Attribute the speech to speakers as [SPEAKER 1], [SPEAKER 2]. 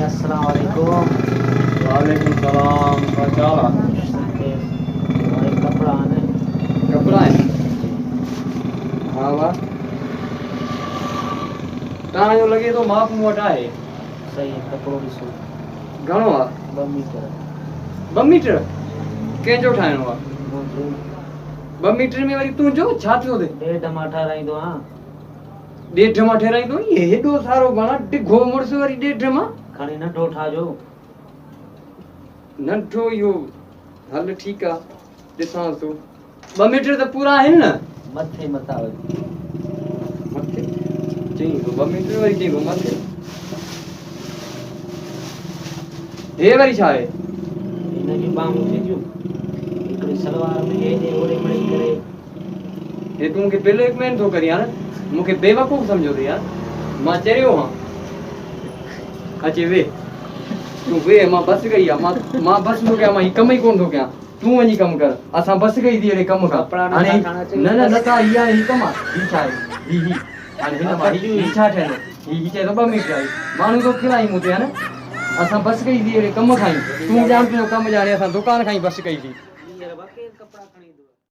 [SPEAKER 1] سائين السلام عليڪم.
[SPEAKER 2] وعليڪم السلام ڇا حال آ؟
[SPEAKER 1] ڀائي ڪپڙا آهن.
[SPEAKER 2] ڪپڙا آهن؟ ها وا توهان جو لڳي ٿو ماپ مون وٽ آهي.
[SPEAKER 1] سائين ڪپڙو ڏسو.
[SPEAKER 2] گهڻو آ؟
[SPEAKER 1] 2 ميٽر.
[SPEAKER 2] 2 ميٽر؟ ڪنهن جو ٺاهڻو آ؟
[SPEAKER 1] منهنجو.
[SPEAKER 2] 2 ميٽر ۾ وري تنهنجو ڇا ٿيو ٿي؟
[SPEAKER 1] ڏيڍ مان ٺاراهيندو آهيان.
[SPEAKER 2] ڏيڍ مان ٺهرائيندو آهين؟ هيڏو سارو بڻا ڊگهو مڙس وري ڏيڍ مان؟
[SPEAKER 1] کڻي ننڍو ٺاهجو.
[SPEAKER 2] ننڍو اهو هل ٺيڪ آ ڏسانس ٿو. 2 ميٽر ته پورا آهن نه؟
[SPEAKER 1] مٿي مٿان وري.
[SPEAKER 2] مٿي؟ چئين ٿو 2 ميٽر وري چئين ٿو مٿي. هي وري ڇا آهي؟
[SPEAKER 1] هن جون ٻانهون ٿينديون. هڪڙي سلوار ۾ هيڏي هوڏي مڙئي ڪري.
[SPEAKER 2] هي تون مونکي بليڪ مين ٿو ڪرين يار مونکي بيوقوف سمجهيو اٿئي يار مان چريو هان اچي ويهه تون ويهه مان بس ڪئي آ مان مان بس ٿو ڪيان مان هي ڪم ئي ڪونه ٿو ڪيان تون وڃي ڪم ڪر اسان بس ڪئي ٿي اهڙي ڪم کان هاڻي نه نه نه ٿا هي هاڻي هي ڪم آ هي ڇا آهي هي هي هاڻي هن مان هي هي ڇا ٺهندو هي هي چئي ٿو 2 ميٽر آهي ماڻهو ٿو کلائي مون تي ها نه اسان بس ڪئي ٿي اهڙي ڪم کان ئي تون ڄاڻ تنهنجو ڪم ڄاڻي اسان دڪان کان ئي بس ڪئي ٿي.
[SPEAKER 1] ٻيهر بخير ڪپڙا کڻي.